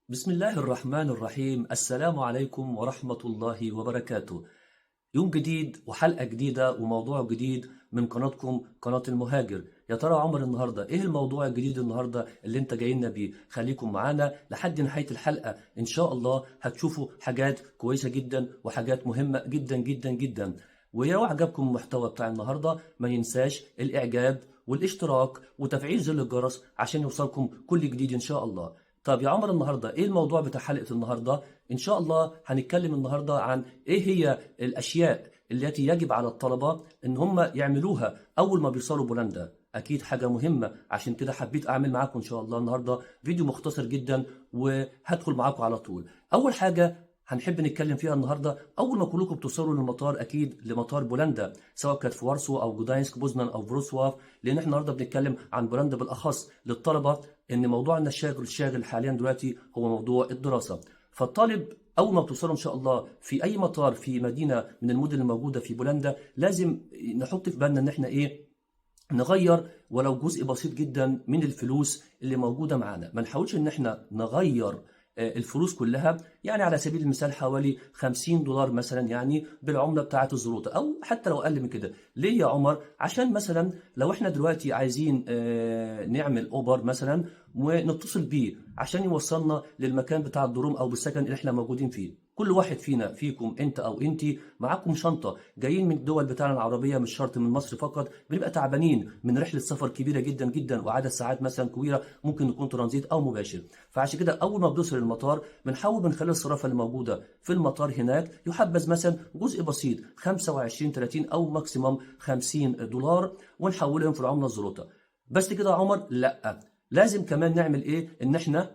بسم الله الرحمن الرحيم. السلام عليكم ورحمة الله وبركاته. يوم جديد وحلقة جديدة وموضوع جديد من قناتكم قناة المهاجر. يا ترى عمر النهاردة ايه الموضوع الجديد النهاردة اللي انت جاي لنا بيه؟ خليكم معانا لحد نهاية الحلقة، ان شاء الله هتشوفوا حاجات كويسة جدا وحاجات مهمة جدا جدا جدا. ولو عجبكم المحتوى بتاع النهاردة ما ينساش الاعجاب والاشتراك وتفعيل زر الجرس عشان يوصلكم كل جديد ان شاء الله. طب يا عمر، النهارده ايه الموضوع بتاع حلقة النهارده؟ ان شاء الله هنتكلم النهارده عن ايه هي الاشياء التي يجب على الطلبة ان هم يعملوها اول ما بيوصلوا بولندا. اكيد حاجة مهمة، عشان كده حبيت اعمل معاكم ان شاء الله النهارده فيديو مختصر جدا وهدخل معاكم على طول. اول حاجة هنحب نتكلم فيها النهارده، اول ما كلكم بتوصلوا للمطار، اكيد لمطار بولندا، سواء كانت في وارسو او جدانسك، بوزنان او فروسواف، لان احنا النهارده بنتكلم عن بولندا بالاخص للطلبه، ان موضوعنا الشاغل الشاغل حاليا دلوقتي هو موضوع الدراسه. فالطالب اول ما بتوصلوا ان شاء الله في اي مطار في مدينة من المدن الموجودة في بولندا، لازم نحط في بالنا ان احنا ايه؟ نغير ولو جزء بسيط جدا من الفلوس اللي موجودة معانا. ما نحاولش ان احنا نغير الفلوس كلها، يعني على سبيل المثال حوالي 50 دولار مثلا يعني بالعملة بتاعه الزلوطه، او حتى لو اقل من كده. ليه يا عمر؟ عشان مثلا لو احنا دلوقتي عايزين نعمل اوبر مثلا ونتصل بيه عشان يوصلنا للمكان بتاع ال dorm او بالسكن اللي احنا موجودين فيه. كل واحد فينا، فيكم انت او انتي، معاكم شنطه، جايين من الدول بتاعنا العربيه، مش شرط من مصر فقط، بنبقى تعبانين من رحله سفر كبيرة جدا جدا وعدد ساعات مثلا كبيره، ممكن نكون ترانزيت او مباشر. فعشان كده اول ما بنوصل المطار بنحاول من خلال الصرافه اللي موجودة في المطار هناك، يحبذ مثلا جزء بسيط 25، 30 او maximum 50 دولار ونحولهم في العملة الزلوطه. بس كده يا عمر؟ لا، لازم كمان نعمل ايه؟ ان احنا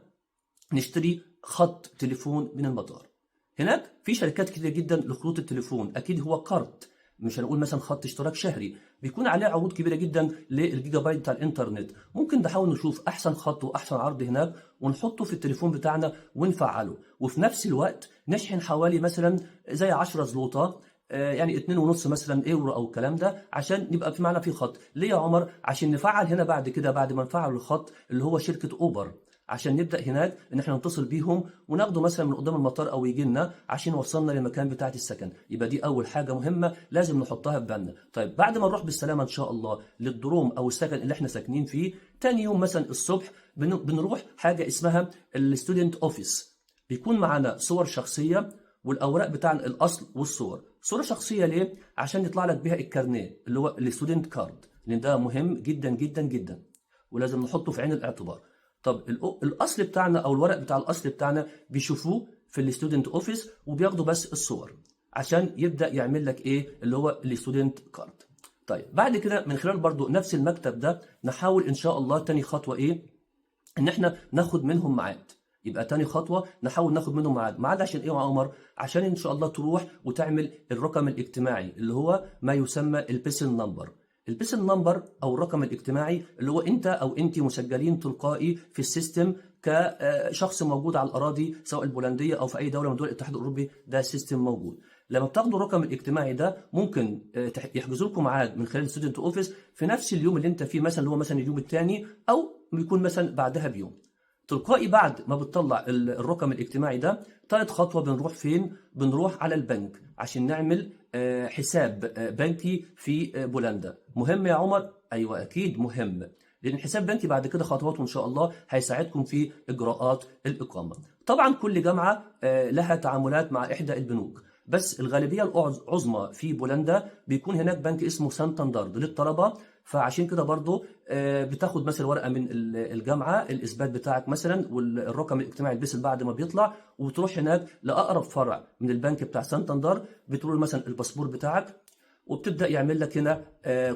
نشتري خط تليفون من المطار. هناك في شركات كتير جدا لخطوط التليفون، اكيد هو كارت، مش هنقول مثلا خط اشتراك شهري، بيكون عليه عروض كبيرة جدا للجيجا بايت بتاع الانترنت. ممكن نحاول نشوف احسن خط واحسن عرض هناك ونحطه في التليفون بتاعنا ونفعله، وفي نفس الوقت نشحن حوالي مثلا زي 10 زلوطه، يعني 2.5 مثلا يورو او الكلام ده، عشان نبقى في معنا في خط. ليه يا عمر؟ عشان نفعل هنا بعد كده، بعد ما نفعل الخط اللي هو شركة اوبر، عشان نبدا هناك ان احنا نتصل بيهم وناخده مثلا من قدام المطار او يجي لنا عشان يوصلنا للمكان بتاعه السكن. يبقى دي اول حاجة مهمة لازم نحطها في بالنا. طيب، بعد ما نروح بالسلامة ان شاء الله لل dorm او السكن اللي احنا ساكنين فيه، تاني يوم مثلا الصبح بنروح حاجة اسمها ال student office. بيكون معانا صور شخصية والاوراق بتاع الاصل والصور. صوره شخصية ليه؟ عشان يطلع لك بيها الكارنيه اللي هو ال student card، لان ده مهم جدا جدا جدا ولازم نحطه في عين الاعتبار. طب الاصل بتاعنا او الورق بتاع الاصل بتاعنا بيشوفوه في ال student office وبياخدوا بس الصور عشان يبدا يعمل لك ايه؟ اللي هو ال student card. طيب، بعد كده من خلال برضو نفس المكتب ده نحاول ان شاء الله تاني خطوة ايه؟ ان احنا ناخد منهم ميعاد. يبقى تاني خطوة نحاول ناخد منهم ميعاد. ميعاد عشان ايه يا عمر؟ عشان ان شاء الله تروح وتعمل الرقم الاجتماعي اللي هو ما يسمى ال PESEL number. ال PESEL number او الرقم الاجتماعي اللي هو انت او انت مسجلين تلقائي في ال system كشخص موجود على الاراضي سواء البولنديه او في اي دولة من دول الاتحاد الاوروبي. ده system موجود. لما بتاخدوا الرقم الاجتماعي ده ممكن يحجزوا لكم ميعاد من خلال ال student office في نفس اليوم اللي انت فيه مثلا، اللي هو مثلا اليوم الثاني او بيكون مثلا بعدها بيوم. تلقائي بعد ما بتطلع الرقم الاجتماعي ده، ثالث خطوة بنروح فين؟ بنروح على البنك عشان نعمل حساب بنكي في بولندا. مهم يا عمر؟ ايوه، اكيد مهم، لان الحساب بنكي بعد كده خطواته ان شاء الله هيساعدكم في اجراءات الاقامه. طبعا كل جامعه لها تعاملات مع احدى البنوك، بس الغالبية العظمى في بولندا بيكون هناك بنك اسمه سانتاندر للطلبه. فعشان كده برضو بتاخد مثلا ورقة من الجامعه، الاثبات بتاعك مثلا والرقم الاجتماعي ال PESEL بعد ما بيطلع، وتروح هناك لاقرب فرع من البنك بتاع سانتاندر، بتقول مثلا الباسبور بتاعك، وبتبدا يعمل لك هنا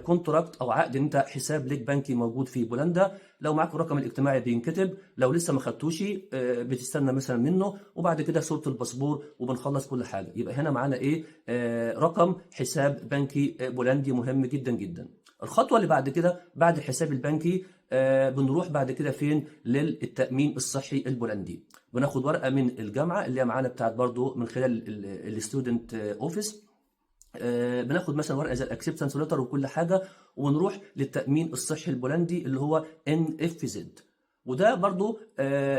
contract او عقد ان انت حساب لك بنكي موجود في بولندا. لو معاك الرقم الاجتماعي بينكتب، لو لسه ما خدتوش بتستنى مثلا منه، وبعد كده صوره الباسبور وبنخلص كل حاجه. يبقى هنا معانا ايه؟ رقم حساب بنكي بولندي، مهم جدا جدا. الخطوة اللي بعد كده، بعد الحساب البنكي، بنروح بعد كده فين؟ للتامين الصحي البولندي. بناخد ورقة من الجامعة اللي هي معانا بتاعت برضو من خلال ال student office، بناخد مثلا ورقة زي ال acceptance letter وكل حاجه، ونروح للتامين الصحي البولندي اللي هو NFZ. وده برضو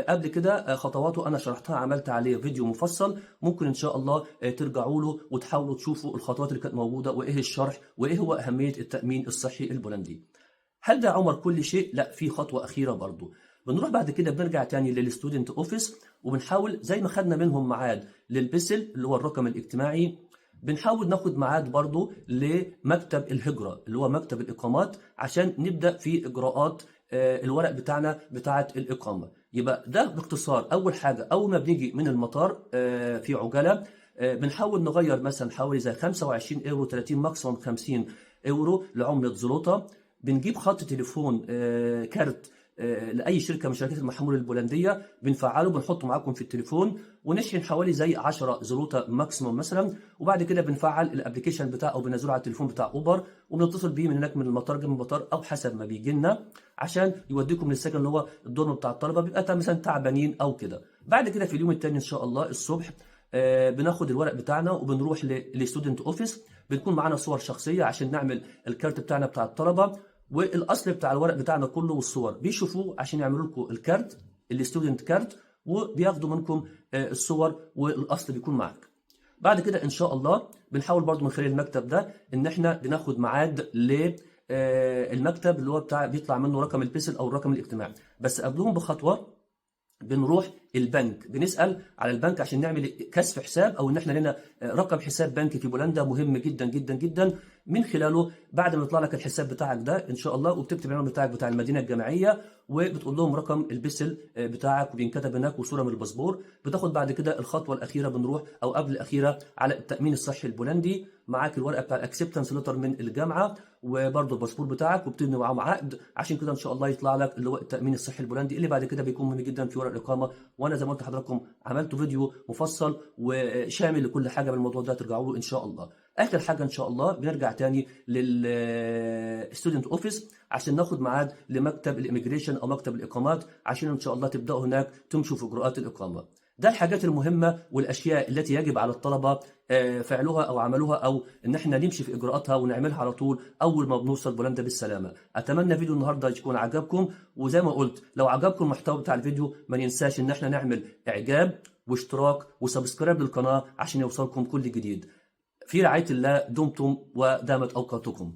قبل كده خطواته انا شرحتها، عملت عليه فيديو مفصل، ممكن ان شاء الله ترجعوا له وتحاولوا تشوفوا الخطوات اللي كانت موجودة وايه الشرح وايه هو اهمية التامين الصحي البولندي. هل ده عمر كل شيء؟ لا، في خطوة اخيرة برضو. بنروح بعد كده بنرجع تاني لل student office، وبنحاول زي ما خدنا منهم ميعاد لل PESEL اللي هو الرقم الاجتماعي، بنحاول ناخد ميعاد برضو لمكتب الهجرة اللي هو مكتب الإقامات، عشان نبدأ في إجراءات الورق بتاعنا بتاعة الإقامة. يبقى ده باختصار أول حاجة، أول ما بنيجي من المطار في عجالة بنحاول نغير مثلا حوالي زي 25 اورو، 30، maximum 50 اورو لعملة زلوطة. بنجيب خط تليفون، كارت لاي شركة من شركات المحمول البولنديه، بنفعله، بنحطه معاكم في التليفون، ونشحن حوالي زي 10 زلوطه maximum مثلا. وبعد كده بنفعل ال application بتاعه او بنزله على التليفون بتاع اوبر، وبنتصل بيه من هناك من المطار، جنب المطار او حسب ما بيجي لنا، عشان يوديكم للسكن اللي هو ال dorm بتاع الطلبه، بيبقى مثلا تعبانين او كده. بعد كده في اليوم الثاني ان شاء الله الصبح بناخد الورق بتاعنا وبنروح لل student office، بنكون معانا صور شخصية عشان نعمل الكارت بتاعنا بتاع الطلبه، والاصل بتاع الورق بتاعنا كله والصور، بيشوفوه عشان يعملوا لكم الكارت، ال student card، وبياخدوا منكم الصور والاصل بيكون معاك. بعد كده ان شاء الله بنحاول برضو من خلال المكتب ده ان احنا بناخد ميعاد ل المكتب اللي هو بتاع بيطلع منه رقم ال PESEL او الرقم الاجتماعي. بس قبلهم بخطوة بنروح البنك، بنسال على البنك عشان نعمل كشف حساب، او ان احنا لنا رقم حساب بنكي في بولندا مهم جدا جدا جدا. من خلاله بعد ما يطلع لك الحساب بتاعك ده ان شاء الله، وبتكتب العنوان بتاعك بتاع المدينة الجامعيه، وبتقول لهم رقم ال PESEL بتاعك وبينكتب هناك، وصوره من الباسبور. بتاخد بعد كده الخطوة الاخيره، بنروح او قبل الاخيرة على التامين الصحي البولندي، معاك الورقة بتاع ال acceptance letter من الجامعة وبرده الباسبور بتاعك، وبتبني معاهم عقد، عشان كده ان شاء الله يطلع لك اللي هو التامين الصحي البولندي، اللي بعد كده بيكون مهم جدا في ورق الاقامه. وانا زي ما قلت لحضراتكم عملت فيديو مفصل وشامل لكل حاجة بالموضوع ده، ترجعوا له ان شاء الله. اخر حاجة ان شاء الله بنرجع تاني لل student office عشان ناخد ميعاد لمكتب ال immigration او مكتب الاقامات، عشان ان شاء الله تبداوا هناك تمشوا في اجراءات الاقامة. ده الحاجات المهمة والاشياء التي يجب على الطلبة فعلها او عملوها، او ان احنا نمشي في اجراءاتها ونعملها على طول اول ما بنوصل بولندا بالسلامه. اتمنى فيديو النهارده يكون عجبكم، وزي ما قلت لو عجبكم المحتوى بتاع الفيديو ما ننساش ان احنا نعمل اعجاب واشتراك و subscribe للقناة عشان يوصلكم كل جديد. في رعاية الله دمتم ودامت اوقاتكم.